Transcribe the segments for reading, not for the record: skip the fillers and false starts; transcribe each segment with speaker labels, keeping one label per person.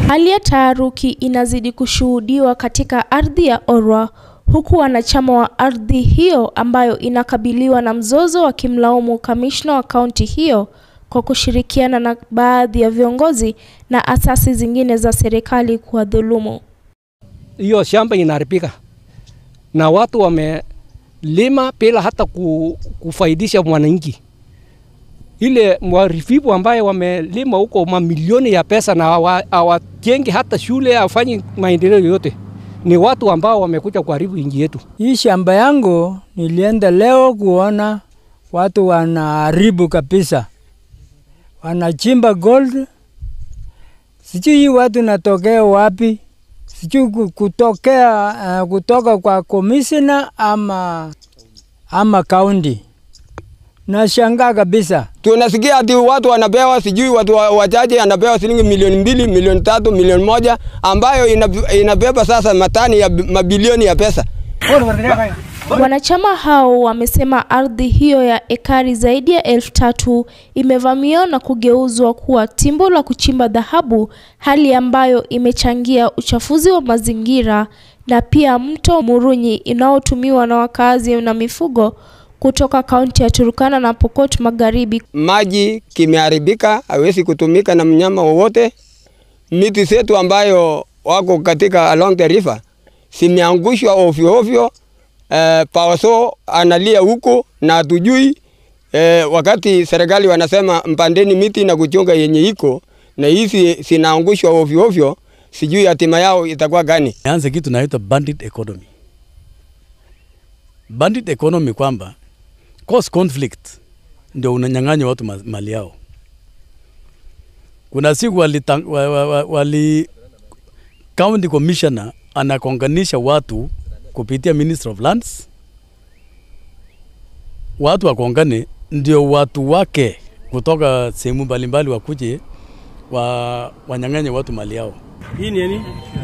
Speaker 1: Hali ya taharuki inazidi kushuhudiwa katika ardhi ya Orwa, huku wanachama wa ardhi hiyo ambayo inakabiliwa na mzozo wakimlaumu kamishna wa kaunti hiyo kwa kushirikiana na baadhi ya viongozi na asasi zingine za serikali kuwadhulumu.
Speaker 2: Hiyo shamba inaharibika na watu wamelima bila hata kufaidisha mwananchi. Ile mwarifibu ambaye wamelima huko mamilioni ya pesa na hawajengi hata shule, hawafanyi maendeleo yoyote. Ni watu ambao wamekuja kuharibu nchi yetu.
Speaker 3: Hii shamba yangu nilienda leo kuona watu wanaharibu kabisa. Wanachimba gold. Sijui watu natokea wapi. Sijui kutokea kutoka kwa commissioner ama county. Nashangaa kabisa.
Speaker 4: Tunasikia ati watu wanapewa, sijui watu wachache anapewa shilingi 2 milioni, 3 milioni, 1 milioni ambayo inabeba sasa matani ya mabilioni ya pesa.
Speaker 1: Wanachama hao wamesema ardhi hiyo ya ekari zaidi ya 3,000 imevamiwa na kugeuzwa kuwa timbo la kuchimba dhahabu, hali ambayo imechangia uchafuzi wa mazingira na pia mto Murunyi inaotumiwa na wakazi na mifugo kutoka kaunti ya Turkana na Pokot Magharibi.
Speaker 4: Maji kimeharibika, hawezi kutumika na mnyama wowote. Miti zetu ambayo wako katika along the river zimeangushwa ovyo ovyo. Pawaso analia huko na hatujui. Wakati serikali wanasema mpandeni miti na kuchunga yenye iko, na hizi zinaangushwa ovyo ovyo, sijui hatima yao itakuwa gani.
Speaker 5: Anze kitu naitwa bandit economy. Bandit economy kwamba cause conflict ndio unanyang'anya watu mali yao. Kuna siku wali county commissioner anakonganisha watu kupitia Minister of Lands, watu wakongane ndio watu wake kutoka sehemu mbalimbali wakuje wanyang'anye watu mali yao.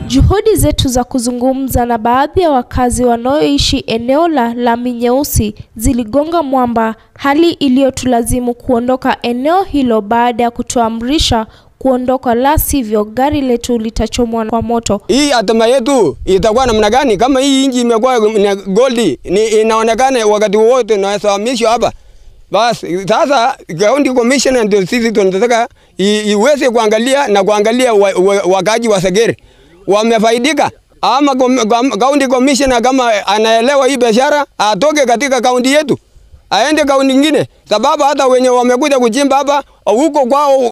Speaker 1: Juhudi zetu za kuzungumza na baadhi ya wakazi wanaoishi eneo la Lami Nyeusi ziligonga mwamba, hali iliyotulazimu kuondoka eneo hilo baada ya kutuamrisha kuondoka, la sivyo gari letu litachomwa kwa moto.
Speaker 4: Hii hatima yetu itakuwa namna gani kama hii nchi imekuwa na goldi ni inaonekana wakati wote inahamishwa hapa? Basi sasa county commissioner ndio sisi tunataka iweze kuangalia na kuangalia wakaaji wa Segere wamefaidika, ama county commissioner kama anaelewa hii biashara atoke katika kaunti yetu aende kaunti nyingine, sababu hata wenye wamekuja kuchimba hapa huko kwao.